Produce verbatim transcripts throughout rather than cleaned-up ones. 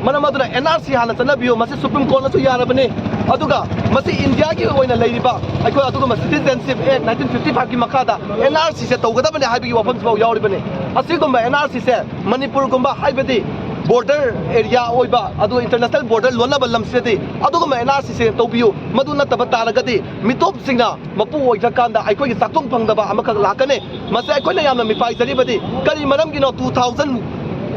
ꯃꯔꯝ ꯑꯗꯨꯅ and R C ꯍꯥꯟꯅ ꯆꯠꯅꯕꯤꯌꯨ, ꯃꯁꯤ ꯁꯨꯄ꯭ꯔꯤꯝ ꯀꯣꯔꯠꯅꯁꯨ ꯌꯥꯔꯕꯅꯤ꯫ ꯑꯗꯨꯒ ꯃꯁꯤ ꯏꯟꯗꯤꯌꯥꯒꯤ ꯑꯣꯏꯅ ꯂꯩꯔꯤꯕ ꯑꯩꯈꯣꯏ ꯑꯗꯨꯒꯨꯝꯕ ꯁꯤꯇꯤꯖꯦꯟꯁꯤꯞ ꯑꯦꯛ ꯅꯥꯏꯟꯇꯤꯟ ꯐꯤꯐꯇꯤ ꯐꯥꯏꯚꯀꯤ ꯃꯈꯥꯗ ꯑꯦꯟ ꯑꯥꯔ ꯁꯤꯁꯦ ꯇꯧꯒꯗꯕꯅꯤ ꯍꯥꯏꯕꯒꯤ ꯋꯥꯐꯝꯁꯤꯐꯥꯎ ꯌꯥꯎꯔꯤꯕꯅꯤ꯫ ꯑꯁꯤꯒꯨꯝꯕ ꯑꯦꯟ ꯑꯥꯔ ꯁꯤꯁꯦ ꯃꯅꯤꯄꯨꯔꯒꯨꯝꯕ, ꯍꯥꯏꯕꯗꯤ ꯕꯣꯔꯗꯔ ꯑꯦꯔꯤꯌꯥ ꯑꯣꯏꯕ, ꯑꯗꯨꯒ ꯏꯟꯇꯔꯅꯦꯁꯅꯦꯜ ꯕꯣꯔꯗꯔ ꯂꯣꯟꯅꯕ ꯂꯝꯁꯤꯗꯗꯤ ꯑꯗꯨꯒꯨꯝꯕ ꯑꯦꯟ ꯑꯥꯔ ꯁꯤꯁꯦ ꯇꯧꯕꯤꯌꯨ꯫ ꯃꯗꯨ ꯅꯠꯇꯕ ꯇꯥꯔꯒꯗꯤ ꯃꯤꯇꯣꯞꯁꯤꯡꯅ ꯃꯄꯨ ꯑꯣꯏꯗ꯭ꯔꯀꯥꯟꯗ ꯑꯩꯈꯣꯏꯒꯤ ꯆꯥꯛꯊꯨꯡ ꯐꯪꯗꯕ ꯑꯃꯈꯛ ꯂꯥꯛꯀꯅꯤ꯫ ꯃꯁꯤ ꯑꯩꯈꯣꯏꯅ ꯌꯥꯝꯅ ꯃꯤꯄꯥꯏꯖꯔꯤꯕꯗꯤ ꯀꯔꯤ ꯃꯔꯝꯒꯤꯅꯣ? ꯇꯨ ꯊꯥꯎꯖꯟ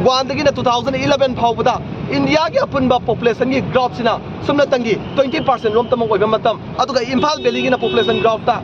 ꯋꯥꯟꯗꯒꯤꯅ ꯇꯨ ꯊꯥꯎꯖꯟ ꯏꯂꯚꯦꯟ ꯐꯥꯎꯕꯗ ꯏꯟꯗꯤꯌꯥꯒꯤ ꯑꯄꯨꯟꯕ ꯄꯣꯄꯨꯂꯦꯁꯟꯒꯤ ꯒ꯭ꯔꯣꯠꯁꯤꯅ ꯁꯨꯞꯅꯇꯪꯒꯤ ꯇ꯭ꯋꯦꯟꯇꯤ ꯄꯥꯔꯁꯦꯟ ꯔꯣꯝꯇꯃꯛ ꯑꯣꯏꯕ ꯃꯇꯝ, ꯑꯗꯨꯒ ꯏꯝꯐꯥꯜ ꯚꯦꯂꯤꯒꯤꯅ ꯄꯣꯄꯨꯂꯦꯁꯟ ꯒ꯭ꯔꯣꯠꯇ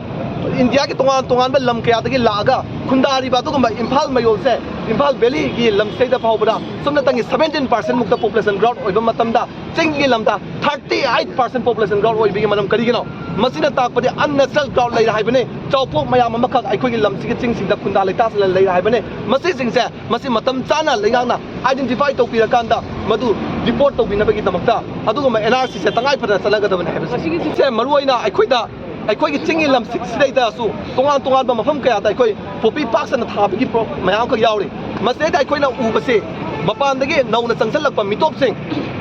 ꯏꯟꯗꯤꯌꯥꯒꯤ ꯇꯣꯉꯥꯟ ꯇꯣꯉꯥꯟꯕ ꯂꯝ ꯀꯌꯥꯗꯒꯤ ꯂꯥꯛꯑꯒ ꯈꯨꯟꯗꯥꯔꯤꯕ ꯑꯗꯨꯒꯨꯝꯕ ꯏꯝꯐꯥꯜ ꯃꯌꯣꯜꯁꯦ, ꯏꯝꯐꯥꯜ ꯚꯦꯂꯤꯒꯤ ꯂꯝꯁꯤꯗꯩꯗ ꯐꯥꯎꯕꯗ ꯁꯨꯞꯅꯇꯪꯒꯤ ꯁꯚꯦꯟꯇꯤꯟ ꯄꯥꯔꯁꯦꯟ ꯃꯨꯛꯇ ꯄꯣꯄꯨꯂꯦꯁꯟ ꯒ꯭ꯔꯣꯠ ꯑꯣꯏꯕ ꯃꯇꯝꯗ, ꯆꯤꯡꯒꯤ ꯂꯝꯗ thirty eight percent population growth ꯑꯣꯏꯕꯒꯤ ꯃꯔꯝ ꯀꯔꯤꯒꯤꯅꯣ? ꯃꯁꯤꯅ ꯇꯥꯛꯄꯗꯤ ꯑꯟꯅꯦꯆꯔꯦꯜ ꯒ꯭ꯔꯣꯠ ꯂꯩꯔꯦ ꯍꯥꯏꯕꯅꯤ꯫ ꯆꯥꯎꯄꯣꯛ ꯃꯌꯥꯝ ꯑꯃꯈꯛ ꯑꯩꯈꯣꯏꯒꯤ ꯂꯝꯁꯤꯒꯤ ꯆꯤꯡꯁꯤꯡꯗ ꯈꯨꯟꯗꯥ ꯂꯩꯇꯥꯁꯤꯜꯂ ꯂꯩꯔꯦ ꯍꯥꯏꯕꯅꯤ꯫ ꯃꯁꯤꯁꯤꯡꯁꯦ, ꯃꯁꯤ ꯃꯇꯝ ꯆꯥꯅ ꯂꯩꯉꯥꯛꯅ ꯑꯥꯏꯗꯦꯟꯇꯤꯐꯥꯏ ꯇꯧꯕꯤꯔꯀꯥꯟꯗ ꯃꯗꯨ ꯔꯤꯄꯣꯔꯠ ꯇꯧꯕꯤꯅꯕꯒꯤꯗꯃꯛꯇ ꯑꯗꯨꯒꯨꯝꯕ ꯑꯦꯟ ꯑꯥꯔ ꯁꯤꯁꯦ ꯇꯉꯥꯏ ꯐꯗꯅ ꯆꯠꯅꯒꯗꯕꯅꯤ ꯍꯥꯏꯕꯁꯤ꯫ ꯃꯁꯤꯒꯤꯁꯦ ꯃꯔꯨꯑꯣꯏꯅ ꯑꯩꯈꯣꯏꯗ, ꯑꯩꯈꯣꯏꯒꯤ ꯆꯤꯡꯒꯤ ꯂꯝꯁꯤꯡꯁꯤꯗꯩꯗꯁꯨ ꯇꯣꯉꯥꯟ ꯇꯣꯉꯥꯟꯕ ꯃꯐꯝ ꯀꯌꯥꯗ ꯑꯩꯈꯣꯏ ꯄꯣꯄꯤ ꯄꯥꯛ ꯁꯟꯅ ꯊꯥꯕꯒꯤ ꯄ꯭ꯔꯣ-, ꯃꯌꯥꯝ ꯑꯃꯈꯛ ꯌꯥꯎꯔꯤ꯫ ꯃꯁꯤꯗꯩꯗ ꯑꯩꯈꯣꯏꯅ ꯎꯕꯁꯤ ꯃꯄꯥꯟꯗꯒꯤ ꯅꯧꯅ ꯆꯪꯁꯤꯜꯂꯛꯄ ꯃꯤꯇꯣꯞꯁꯤꯡ,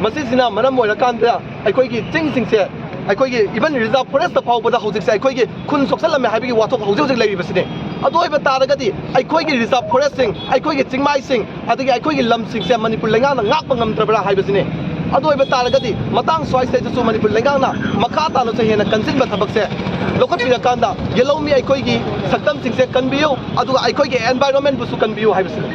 ꯃꯁꯤꯁꯤꯅ ꯃꯔꯝ ꯑꯣꯏꯔꯀꯥꯟꯗ ꯑꯩꯈꯣꯏꯒꯤ ꯆꯤꯡꯁꯤꯡꯁꯦ, ꯑꯩꯈꯣꯏꯒꯤ ꯏꯚꯟ ꯔꯤꯖꯥꯔꯚ ꯐꯣꯔꯦꯁꯇ ꯐꯥꯎꯕꯗ ꯍꯧꯖꯤꯛꯁꯦ ꯑꯩꯈꯣꯏꯒꯤ ꯈꯨꯟ ꯁꯣꯛꯆꯜꯂꯝꯃꯦ ꯍꯥꯏꯕꯒꯤ ꯋꯥꯊꯣꯛ ꯍꯧꯖꯤꯛ ꯍꯧꯖꯤꯛ ꯂꯩꯔꯤꯕꯁꯤꯅꯤ꯫ ꯑꯗꯨ ꯑꯣꯏꯕ ꯇꯥꯔꯒꯗꯤ ꯑꯩꯈꯣꯏꯒꯤ ꯔꯤꯖꯥꯔꯚ ꯐꯣꯔꯦꯁꯁꯤꯡ, ꯑꯩꯈꯣꯏꯒꯤ ꯆꯤꯡꯃꯥꯏꯁꯤꯡ, ꯑꯗꯒꯤ ꯑꯩꯈꯣꯏꯒꯤ ꯂꯝꯁꯤꯡꯁꯦ ꯃꯅꯤꯄꯨꯔ ꯂꯩꯉꯥꯛꯅ ꯉꯥꯛꯄ ꯉꯝꯗ꯭ꯔꯕ꯭ꯔꯥ ꯍꯥꯏꯕꯁꯤꯅꯤ꯫ ꯑꯗꯨ ꯑꯣꯏꯕ ꯇꯥꯔꯒꯗꯤ ꯃꯇꯥꯡ ꯁ꯭ꯋꯥꯏꯁꯤꯗꯩꯗꯁꯨ ꯃꯅꯤꯄꯨꯔ ꯂꯩꯉꯥꯛꯅ ꯃꯈꯥ ꯇꯥꯅꯁꯨ ꯍꯦꯟꯅ ꯀꯟꯁꯤꯟꯕ ꯊꯕꯛꯁꯦ ꯂꯧꯈꯠꯄꯤꯔꯀꯥꯟꯗ ꯌꯦꯜꯍꯧꯃꯤ ꯑꯩꯈꯣꯏꯒꯤ ꯁꯛꯇꯝꯁꯤꯡꯁꯦ ꯀꯟꯕꯤꯌꯨ, ꯑꯗꯨꯒ ꯑꯩꯈꯣꯏꯒꯤ ꯑꯦꯟꯚꯥꯏꯔꯣꯟꯃꯦꯟꯕꯨꯁꯨ ꯀꯟꯕꯤꯌꯨ ꯍꯥꯏꯕꯁꯤꯅꯤ꯫